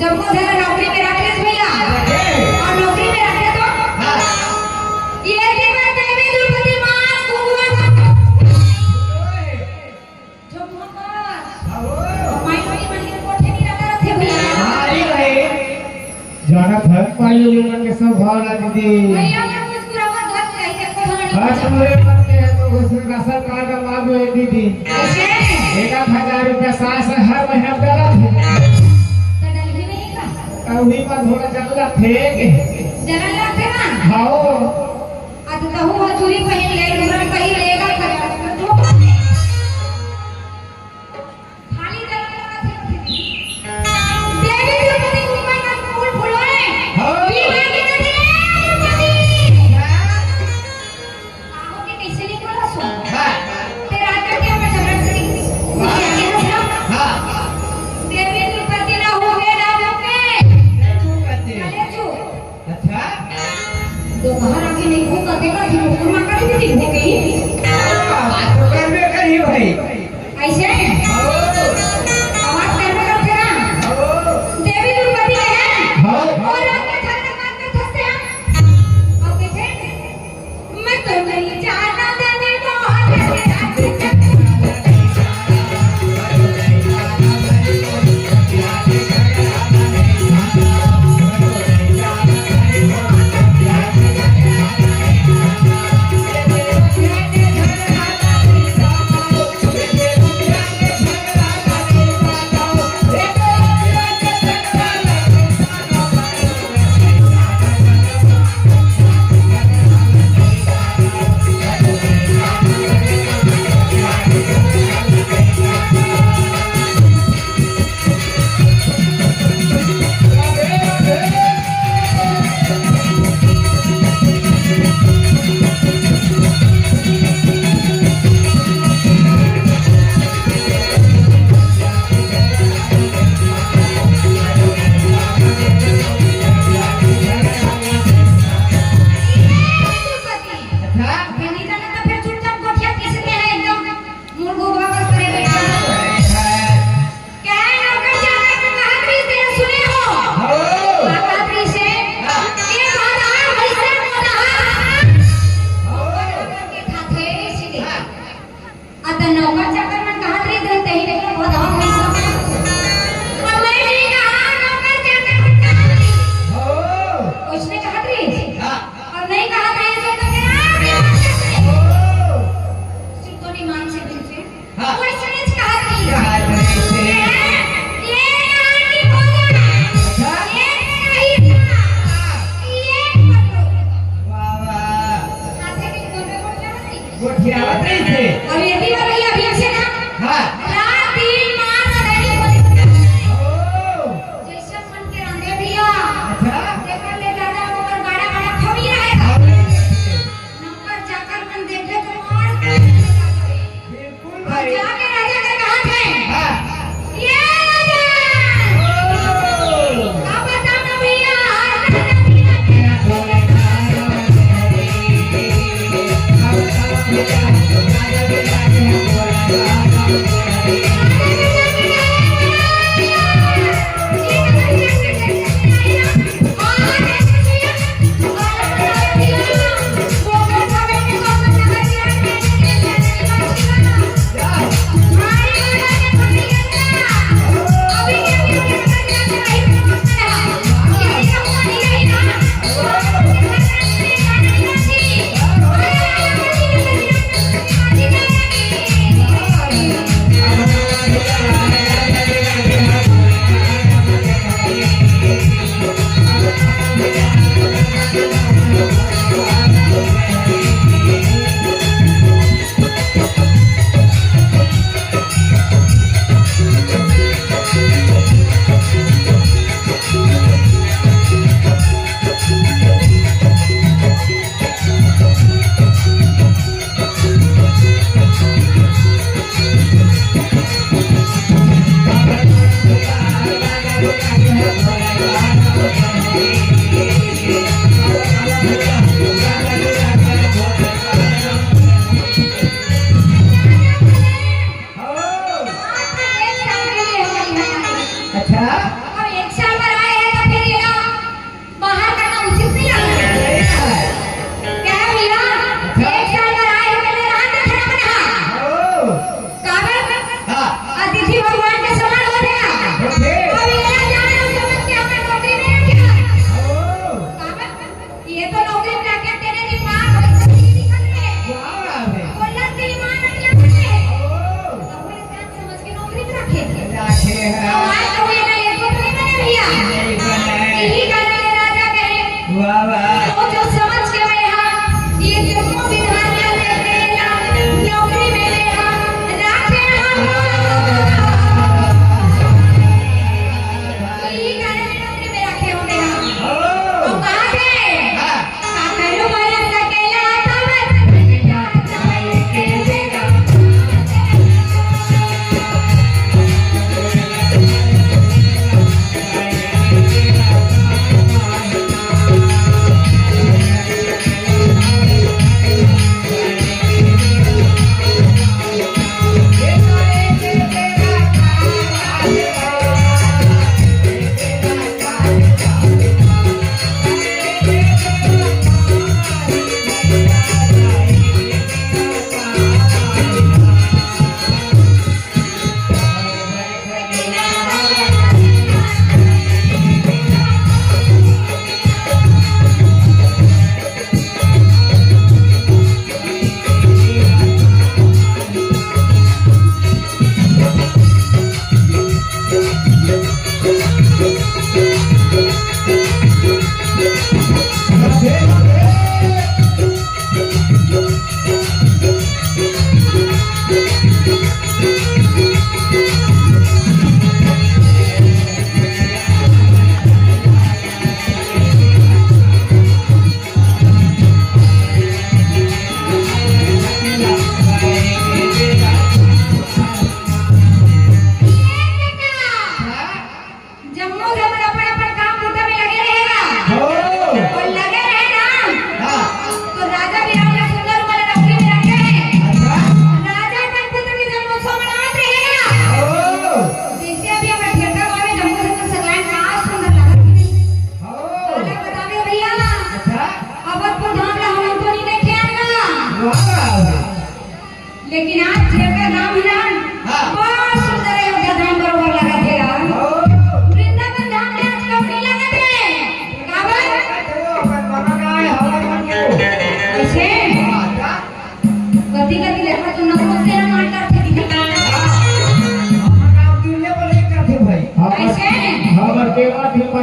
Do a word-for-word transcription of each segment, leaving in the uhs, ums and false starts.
सबको जरा नौकरी में रख ले भैया। और नौकरी में रखे तो ये के बाद देवी द्रौपदी मां कुंवर जो मोहब्बत। माई बहन मन के कोठे नहीं रहता रखे भैया। अरे भाई, जानत हन माई लोगन के स्वभाव ला दीदी। भैया के मुस्कुराहट देख के कोठा नहीं। हर पूरे मन के है तो घोषणा राशन कार्ड मांग लो दीदी। कैसे? एक आध हजार रुपया सास हर महीना डालत है। तो डलही नहीं का? अभी पर थोड़ा जरूरत है। जलन लगथे ना? हाओ। आ तो कहूँ हो चूड़ी पहिर ले, लुगरा पहिर ले, का करे? खाली जलन लगथे। देवी द्रौपदी के ऊपर का फूल फुलोए। हाँ। बीच में के कहथे, "ए द्रौपदी।" आहो के कैसे नहीं बोला सो? हाँ। तेरा आदमी क्या मैं झगड़ सकी? हाँ। क्या कहना था? हाँ। देवी द्रौपदी ना हो गए ना हो गए। नहीं, वो कहते हैं। अरे चुप। अच्छा। दोपहर आके नहीं भूख करते का, फिर ऊपर मार कर भी नहीं भूख गई।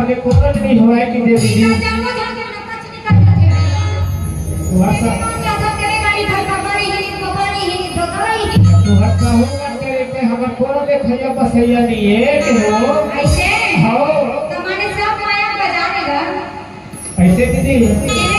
के कोनो नहीं होय कि दे दीदी। इतना जानो जान के नौकर चुनी कर देथे। तू हर सा- कौन क्या सब करे गाड़ी घर का बारी ही, तो बारी ही, तो बारी ही। तू हर साहू का करे के हमर कोनो देखैया बसैया नहीं है के हो। ऐसे? हो। तो माने सब माया बजा देगा। ऐसे दीदी।